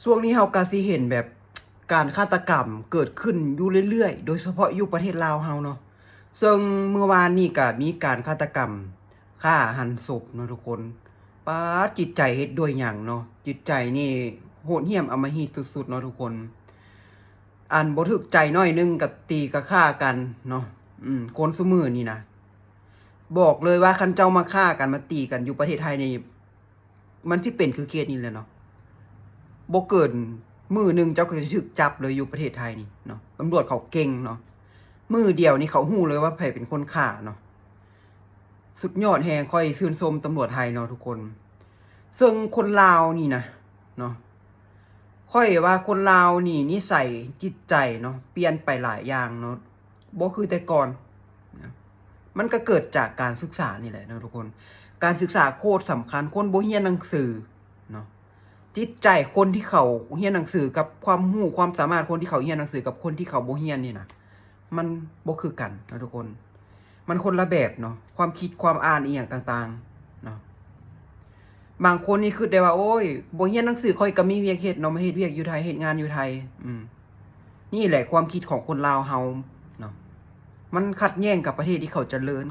ຊ່ວງນີ້ເຮົາກໍຊິເຫັນແບບການຄາດຕະກຳເກີດຂຶ້ນຢູ່ເລື້ອຍໆ ໂດຍສະເພາະຢູ່ປະເທດລາວເຮົາເນາະ. ເຊິ່ງມື້ວານນີ້ກໍມີການຄາດຕະກຳຂ້າຫັນສົບເນາະທຸກຄົນ. ປາດ ຈິດໃຈເຮັດດ້ວຍຫຍັງເນາະ? ຈິດໃຈນີ້ໂຫດຫ້ຽມອຳມະຫິດສຸດໆເນາະທຸກຄົນ. ອັນບໍ່ຖືກໃຈໜ້ອຍໜຶ່ງກໍຕີກໍຂ້າກັນເນາະ. ອືມ ຄົນຊຸມື້ນີ້ນະ ບອກເລີຍວ່າຄັນເຈົ້າມາຂ້າກັນມາຕີກັນຢູ່ປະເທດໄທນີ້ ມັນຊິເປັນຄືເຄສນີ້ແຫຼະເນາະ. ບໍ່ເກີນມື້ໜຶ່ງເຈົ້າກໍຈະຖືກຈັບເລີຍຢູ່ປະເທດໄທນີ້ເນາະ. ຕຳຫຼວດເຂົາເກັ່ງເນາະ. ມື້ດຽວນີ້ເຂົາຮູ້ເລີຍວ່າໃຜເປັນຄົນຂ້າເນາະ. ສຸດຍອດແຮງ, ຂ້ອຍຊື່ນຊົມຕຳຫຼວດໄທເນາະທຸກຄົນ. ເຊິ່ງຄົນລາວນີ້ນະເນາະ, ຂ້ອຍວ່າຄົນລາວນີ້ນິໄສຈິດໃຈເນາະ ປ່ຽນໄປຫຼາຍຢ່າງເນາະ, ບໍ່ຄືແຕ່ກ່ອນນະ. ມັນກໍເກີດຈາກການສຶກສານີ້ແຫຼະເນາະທຸກຄົນ. ການສຶກສາໂຄດສຳຄັນ, ຄົນບໍ່ຮຽນໜັງສືເນາະ, ຈິດໃຈຄົນທີ່ເຂົາຮຽນໜັງສືກັບຄວາມຮູ້ຄວາມສາມາດຄົນທີ່ເຂົາຮຽນໜັງສືກັບຄົນທີ່ເຂົາບໍ່ຮຽນນີ້ນະ ມັນບໍ່ຄືກັນເນາະທຸກຄົນ. ມັນຄົນລະແບບເນາະ, ຄວາມຄິດຄວາມອ່ານອີ່ຫຍັງຕ່າງໆເນາະ. ບາງຄົນນີ້ຄິດໄດ້ວ່າ ໂອ້ຍ ບໍ່ຮຽນໜັງສືຂ້ອຍກໍມີວຽກເຮັດເນາະ, ມາເຮັດວຽກຢູ່ໄທ ເຮັດງານຢູ່ໄທ. ອືມ ນີ້ແຫຼະຄວາມຄິດຂອງຄົນລາວເຮົາເນາະ. ມັນຂັດແຍ້ງກັບປະເທດທີ່ເຂົາຈະເລີນ,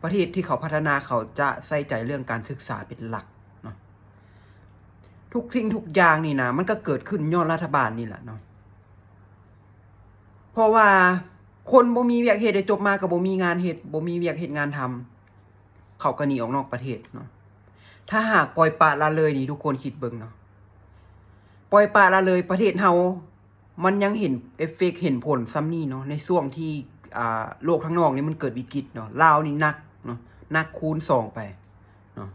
ປະເທດທີ່ເຂົາພັດທະນາ ເຂົາຈະໃສ່ໃຈເລື່ອງການສຶກສາເປັນຫຼັກເນາະ. ທຸກສິ່ງທຸກຢ່າງນີ້ນະ ມັນກໍເກີດຂຶ້ນຍ້ອນລັດຖະບານນີ້ແຫຼະເນາະ. ເພາະວ່າຄົນບໍ່ມີວຽກເຮັດເດ້, ຈົບມາກໍບໍ່ມີງານເຮັດ, ບໍ່ມີວຽກເຮັດງານທຳ, ເຂົາກໍໜີອອກນອກປະເທດເນາະ. ຖ້າຫາກປ່ອຍປະລະເລີຍນີ້ ທຸກຄົນຄິດເບິ່ງເນາະ, ປ່ອຍປະລະເລີຍ ປະເທດເຮົາມັນຍັງເຫັນເອຟເຟັກ ເຫັນຜົນສ່ຳນີ້ເນາະ, ໃນຊ່ວງທີ່ ອ່າ ໂລກທາງນອກນີ້ມັນເກີດວິກິດເນາະ, ລາວນີ້ໜັກເນາະ, ໜັກຄູນສອງໄປເນາະ.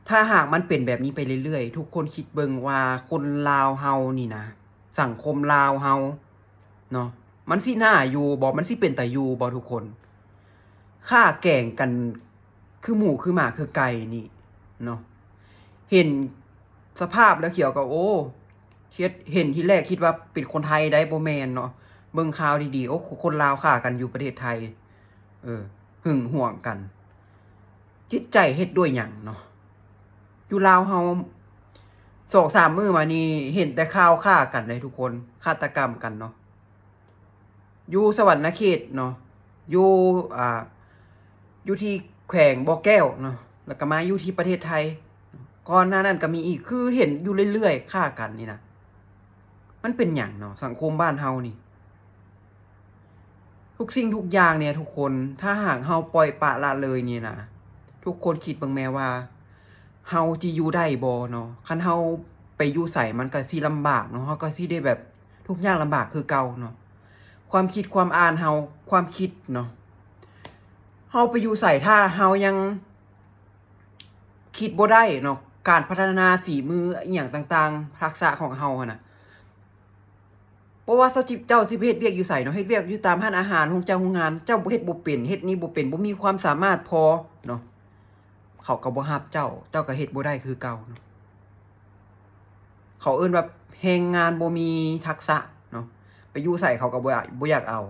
ຖ້າຫາກມັນເປັນແບບນີ້ໄປເລື້ອຍໆ ທຸກຄົນຄິດເບິ່ງວ່າຄົນລາວເຮົານີ້ນະ, ສັງຄົມລາວເຮົາເນາະ ມັນຊິໜ້າຢູ່ບໍ່? ມັນຊິເປັນຕາຢູ່ບໍ່ທຸກຄົນ? ຂ້າແກງກັນຄືໝູຄືໝາຄືໄກ່ນີ້ເນາະ. ເຫັນສະພາບແລ້ວຂຽວກໍ ໂອ້ ເຮັດ ເຫັນທີແລກຄິດວ່າເປັນຄົນໄທໄດ໋ ບໍ່ແມ່ນເນາະ. ເບິ່ງຂ່າວດີໆ ໂອ້ ຄົນລາວຂ້າກັນຢູ່ປະເທດໄທ ເອີ ຫຶງຫວງກັນ. ຈິດໃຈເຮັດດ້ວຍຫຍັງເນາະ? ຢູ່ລາວເຮົາສອງສາມມື້ມານີ້ເຫັນແຕ່ຂ່າວຂ້າກັນເດ້ທຸກຄົນ, ຄາດຕະກຳກັນເນາະ. ຢູ່ສະຫວັນນະເຂດເນາະ, ຢູ່ ອ່າ ຢູ່ທີ່ແຂວງບໍ່ແກ້ວເນາະ, ແລ້ວກໍມາຢູ່ທີ່ປະເທດໄທ. ກ່ອນໜ້ານັ້ນກໍມີອີກ, ຄືເຫັນຢູ່ເລື້ອຍໆ ຂ້າກັນນີ້ນະ. ມັນເປັນຫຍັງເນາະ ສັງຄົມບ້ານເຮົານີ້? ທຸກສິ່ງທຸກຢ່າງເນຍທຸກຄົນ, ຖ້າຫາກເຮົາປ່ອຍປະລະເລີຍນີ້ນະ, ທຸກຄົນຄິດເບິ່ງແມ້ວ່າເຮົາຊິຢູ່ໄດ້ບໍ່ເນາະ? ຄັນເຮົາໄປຢູ່ໃສມັນກໍຊິລຳບາກເນາະ, ເຮົາກໍຊິໄດ້ແບບທຸກຍາກລຳບາກຄືເກົ່າເນາະ. ຄວາມຄິດຄວາມອ່ານເຮົາ, ຄວາມຄິດເນາະ, ເຮົາໄປຢູ່ໃສ ຖ້າເຮົາຍັງ ຄິດບໍ່ໄດ້ເນາະ, ການພັດທະນາຝີມືອີ່ຫຍັງຕ່າງໆ ທັກສະຂອງເຮົາຫັ້ນນະ. ບໍ່ວ່າເຈົ້າຊິ ເຈົ້າຊິໄປເຮັດວຽກຢູ່ໃສເນາະ, ເຮັດວຽກຢູ່ຕາມຮ້ານອາຫານ, ໂຮງຈ້າງໂຮງງານ, ເຈົ້າບໍ່ເຮັດບໍ່ເປັນ, ເຮັດນີ້ບໍ່ເປັນ, ບໍ່ມີຄວາມສາມາດພໍເນາະ, ເຂົາກໍບໍ່ຮັບເຈົ້າ, ເຈົ້າກໍເຮັດບໍ່ໄດ້ຄືເກົ່າເນາະ. ເຂົາເອີ້ນວ່າແຮງງານບໍ່ມີທັກສະເນາະ, ໄປຢູ່ໃສເຂົາກໍບໍ່ ບໍ່ຢາກເອົາ.